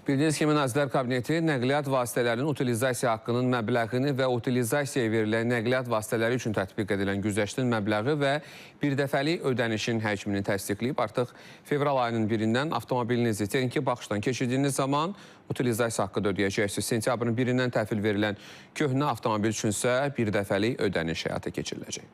Bildiyiniz kimi, Nazirlər Kabineti nəqliyyat vasitələrinin utilizasiya haqqının məbləğini və utilizasiyaya verilən nəqliyyat vasitələri üçün tətbiq edilən güzəştin məbləği və birdəfəlik ödənişin həcmini təsdiqləyib. Artıq fevral ayının 1-dən avtomobilinizi texniki baxışdan keçirdiyiniz zaman utilizasiya haqqı da ödəyəcəksiniz. Sentyabrın 1-dən təhvil verilən köhnə avtomobil üçünsə birdəfəlik ödəniş həyata keçiriləcək.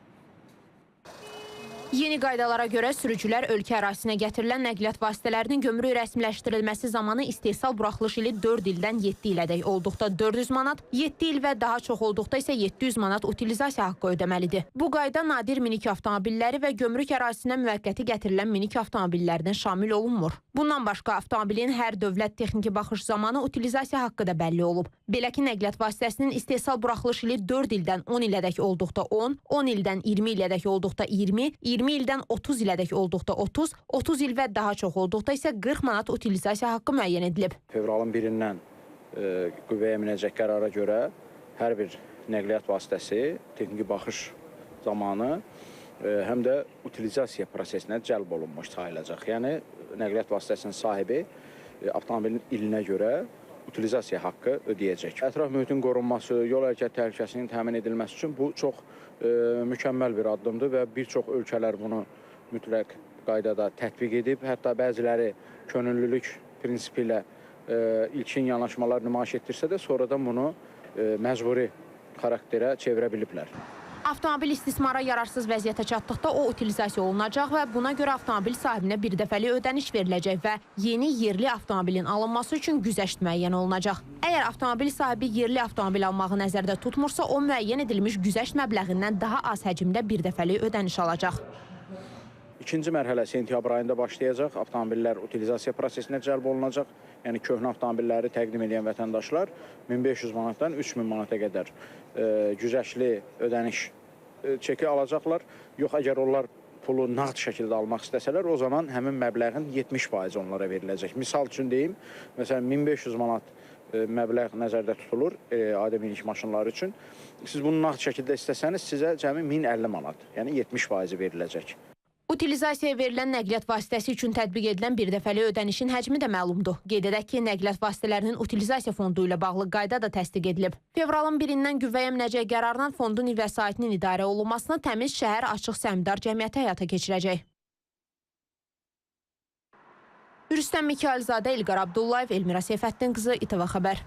Yeni qaydalara görə sürücülər ölkə ərazisinə gətirilən nəqliyyat vasitələrinin gömrük rəsmiləşdirilməsi zamanı istehsal buraxılış ili 4 ildən 7 ilədək olduqda 400 manat, 7 il və daha çox olduqda isə 700 manat utilizasiya haqqı ödəməlidir. Bu qayda nadir minik avtomobilləri və gömrük ərazisinə müvəqqəti gətirilən minik avtomobillərinə şamil olunmur. Bundan başqa avtomobilin hər dövlət texniki baxış zamanı utilizasiya haqqı da bəlli olub. Belə ki, nəqliyyat vasitəsinin istehsal buraxılış ili 4 ildən 10 ilədək olduqda 10, 10 ildən 20 ilədək olduqda 20, 20 ildən 30 ilədək olduqda 30, 30 il və daha çox olduqda isə 40 manat utilizasiya haqqı müəyyən edilib. Fevralın 1-dən qüvvəyə minəcək qərara görə hər bir nəqliyyat vasitəsi texniki baxış zamanı həm də utilizasiya prosesinə cəlb olunmuş sayılacaq. Yəni nəqliyyat vasitəsinin sahibi avtomobilin ilinə görə utilizasiya haqqı ödəyəcək. Ətraf mühitin qorunması, yol hərəkəti təhlükəsinin təmin edilməsi üçün bu çox mükəmməl bir addımdır və bir çox ölkələr bunu mütləq qaydada tətbiq edib. Hətta bəziləri könüllülük prinsipi ilə ilkin yanaşmalar nümayiş etdirsə də sonradan bunu məcburi xarakterə çevirə biliblər. Avtomobil istismara yararsız vəziyyətə çatdıqda o utilizasiya olunacaq və buna görə avtomobil sahibinə birdəfəlik ödəniş veriləcək və yeni yerli avtomobilin alınması üçün güzəşt müəyyən olunacaq. Əgər avtomobil sahibi yerli avtomobil almağı nəzərdə tutmursa, o müəyyən edilmiş güzəşt məbləğindən daha az həcmdə birdəfəlik ödəniş alacaq. İkinci mərhələ sentyabr ayında başlayacaq. Avtomobillər utilizasiya prosesinə cəlb olunacaq. Yəni köhnə avtomobilləri təqdim edən vətəndaşlar 1500 manatdan 3000 manata qədər güzəştli ödəniş çeki alacaqlar. Yox, əgər onlar pulu nağd şəkildə almaq istəsələr, o zaman həmin məbləğin 70% onlara veriləcək. Misal üçün deyim, məsələn 1500 manat məbləğ nəzərdə tutulur adi minik maşınları üçün. Siz bunu nağd şəkildə istəsəniz, sizə cəmi 1050 manat, yəni 70% veriləcək. Utilizasiyaya verilən nəqliyyat vasitəsi üçün tətbiq edilən birdəfəlik ödənişin həcmi də məlumdur. Qeyd edək ki, nəqliyyat vasitələrinin utilizasiya fondu ilə bağlı qayda da təsdiq edilib. Fevralın 1-dən qüvvəyə minəcək qərarla fondun vəsaitinin idarə olunmasını Təmiz Şəhər Açıq Səhmdar Cəmiyyəti həyata keçirəcək. Rüstəm Mikayılzadə, İlqar Abdullayev, Elmira Seyfəddin qızı, İTV Xəbər.